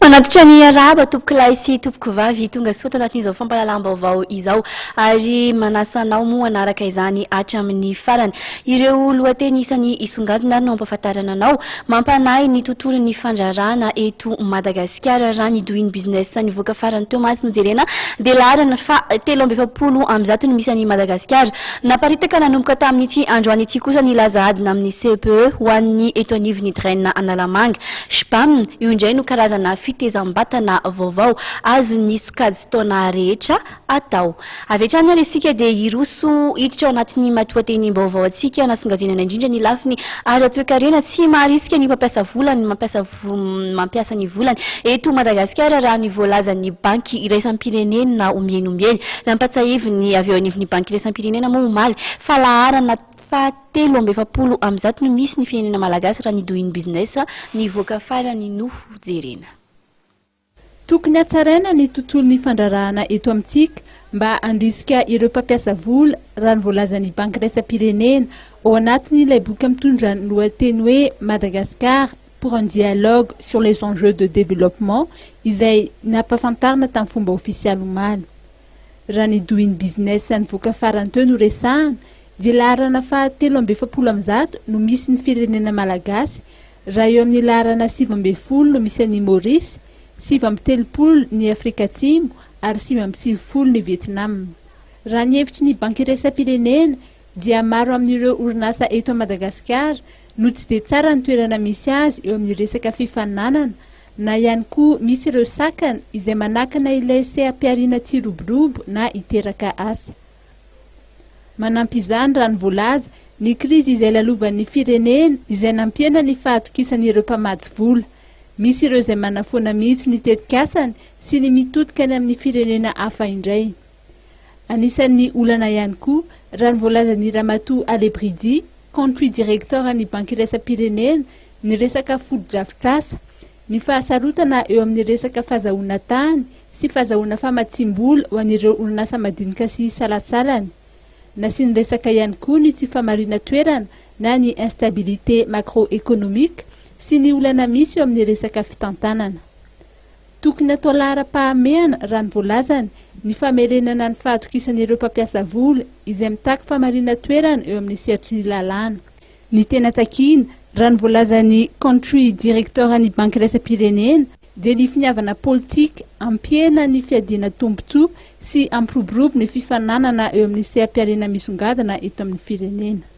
Manatitra ny arahaba tompokolahy sy tompokovavy tonga soa ato anatin'izao fampahalalam-baovao izao ary manasa anao moa hanaraka izany hatramin'ny farany. Ireo lohateny isan'ny hisongadina ary no hampahafantarana anao. Mampanahy ny tontolon'ny fandraharahana eto Madagasikara raha ny Doing Business nivoaka farany teo mantsy no jerena dia laharana faha 143 no misy an'i Madagasikara. Naparitaka nanomboka tamin'ity androany ity kosa ny laza adina amin'ny CEPE ho an'ny eto anivon'ny Drain Analamanga. Shbam, io indray no karazana fitezam-batana vaovao azon'ny sokajin-taona rehetra atao. Avy hatrany ary isika dia hiroso hiditra ao anatin'ny matoatenim-baovao antsika hanasongadinana indrindra ny lafiny ara-toekarena tsy maharisika ny mpampiasa vola ny mampiasa mampiasa ny volany eto Madagasikara raha ny voalazan'ny Banky iraisam-pirenena ombieny ombieny. Nampatsiahivin'ny avy eo anivon'ny Banky iraisam-pirenena moa omaly fa laharana faha 143 no misy ny firenena malagasy raha ny Doing Business nivoaka farany no jerena. Tokony hatsaraina ny tontolon'ny fandraharahana eto amintsika mba handrisika ireo mpampiasa vola, raha ny voalazan'ny Banky iraisam-pirenena ao anatin'ilay boky mitondra ny lohateny hoe Madagascar pour un dialogue sur les enjeux de développement izay nampahafantarina tamin'ny fomba ofisialy omaly. Raha ny Doing Business nivoaka farany teo no resahana dia laharana faha 143 no misy ny firenena malagasy Raha eo amin'ny laharana 19 no misy an'i Maurice, 39 ny Afrika Atsimo ary 99 ny Vietnam. Raha ny hevitry ny Banky Iraisam-pirenena dia maro amin'ireo orinasa eto Madagasikara no tsy dia tsara ny toerana misy azy eo amin'ny resaka fifaninanana na ihany koa misy ireo sakana izay manakana ilay seha-pihariana tsy hiroborobo na hiteraka asa. Manampy izany, raha ny voalaza, ny krizy izay lalovan'ny firenena izay nampihena ny fahatokisan'ireo mpamatsy vola. Misy ireo izay manafoana mihitsy ny tetikasany sy ny mitodika any amin'ny firenena hafa indray. Anisan'ny olana ihany koa, raha ny voalazan'i Ramatoa Alebridi, Country Director an'ny Banky Iraisam-pirenena, ny resaka fotodrafitrasa. Ny fahasarotana eo amin'ny resaka fazahoana tany sy fazahoana famatsiam-bola ho an'ireo orinasa madinika sy salantsalany. Nasiany resaka ihany koa ny tsy fahamarinan-toerana na ny instabilité macro-économique sy ny olana misy eo amin'ny resaka fitantanana. Tokony atao laharam-pahamehana, raha ny voalazany, ny famerenana ny fahatokisan'ireo mpampiasa vola izay mitaky fahamarinan-toerana eo amin'ny sehatry ny lalàna. Ny tena takiana, raha ny voalazan'ny Country Director an'ny Banky Iraisam-pirenena, dia ny finiavana politika hampihena ny fiadiana tombontsoa sy hampiroborobo ny fifaninanana eo amin'ny seha-pihariana misongadina eto amin'ny firenena.